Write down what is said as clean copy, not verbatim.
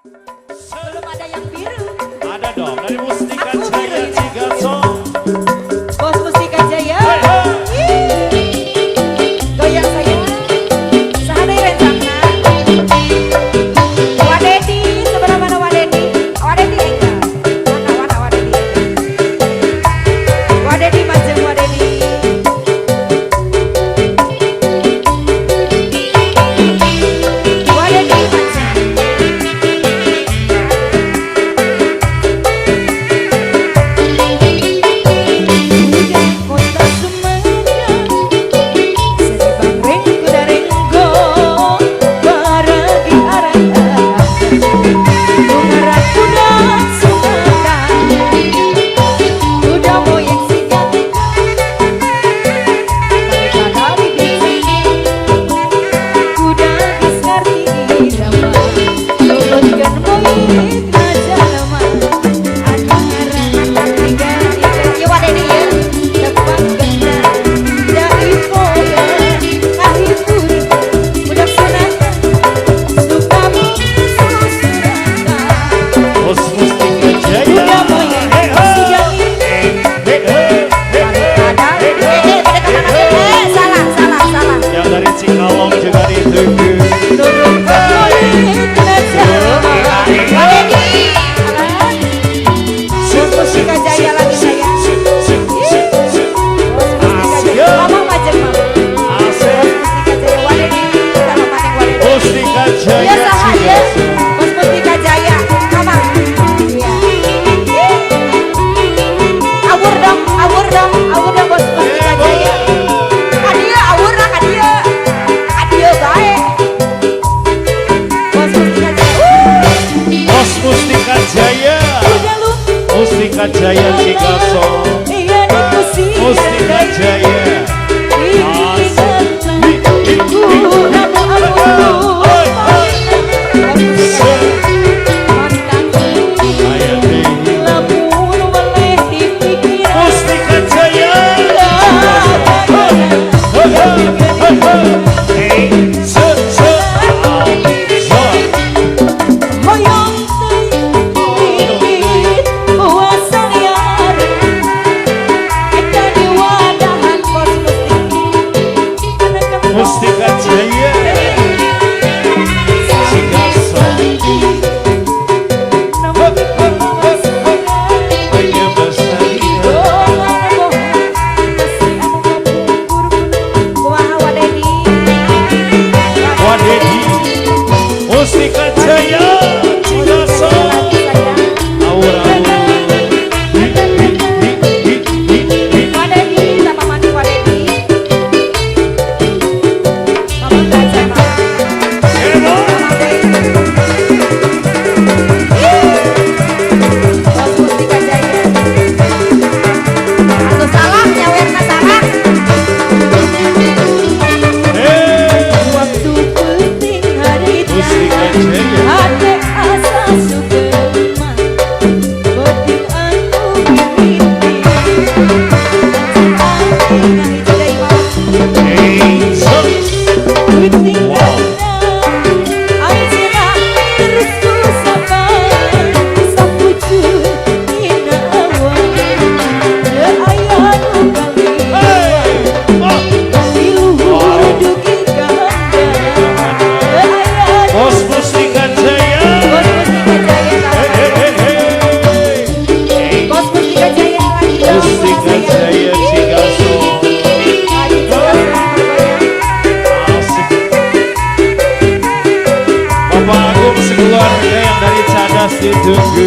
Belum ada yang biru. Ada dong dari Mustika Aku biru Jaya ini. Cigaso. Bos Mustika Jaya. Hey, hey. Ih. Goyang sayang. Saha deui rencana? Wadedi, sebelah mana Wadedi? Wadedi enggak? Mana mana Wadedi? Wadedi majeng Wadedi. Wadedi majeng. Udah kota Sumedang, seni bangreng kuda renggo, baragi arang-arang, bunga kuda Sumedang, kuda moyek siga mereka dari di kuda geus ngarti irama, nurutkeun moyek na jalma, anu ngaran tiga tiga, ieu Wadedi ieu, tepang gendang, daipoga, ngahibur, budak sunatan, suka susuratan. Bos Mustika Jaya. Kuda moyek Hey, hey. siga ini, Hey, hey, hey, mereka dari hey, eh pada kemana eh salah salah salah. Yang dari Cikalong juga ditunggu. Nurutkeun moyek na jalma. Wadedi, alah. Bos Mustika Jaya lagi saya. Bos Mustika Jaya. Mama majeng mama. Asik. Bos Mustika Jaya Wadedi, kita mama Wadedi. Mustika Iya Jaya saha ya. Cigaso. Bos Mustika Jaya, mama. Iya. Awur dong, awur dong, awur dong Bos Mustika Jaya. Kadieu awur lah kadieu. Kadieu bae. Bos Mustika Jaya. Bos Mustika Jaya. Udah lu. Mustika Jaya Cigaso. Iya dikusi. Mustika Jaya. Mustika Jaya. Hey, hey, hey. Hey, se, se, ah, so. Mustika Jaya Cigaso. Hanya bersaria. Wadedi Mustika Jaya Cigaso. Awur awur. Hi, hi, hi, hi, hi, hi. Wadedi sama mandi Wadedi. Mama kaca mama. Emo. Mama teh. Bos Mustika Jaya. Atuh salah nyawerna salah. Hey. Waktu penting hari Mustika Jaya. Ade asa sugema Penting anu mimiti Ati ngahiji deui mah. Hey, so. Penting Wow. Anjeunna terus sapa sapujur dina awan Teu aya nu kaliwat Hey. Oh. Di luhur dugi ka handap Teu aya nu Bos Mustika Jaya. Bos Mustika Jaya Hey, hey, hey, hey. Hey. Bos Mustika Jaya lagi dong Mustika sayang. Jaya Cigaso. Lagi Cigaso Asik. Bapak Agung sekeluarga yang dari Cadas ditunggu.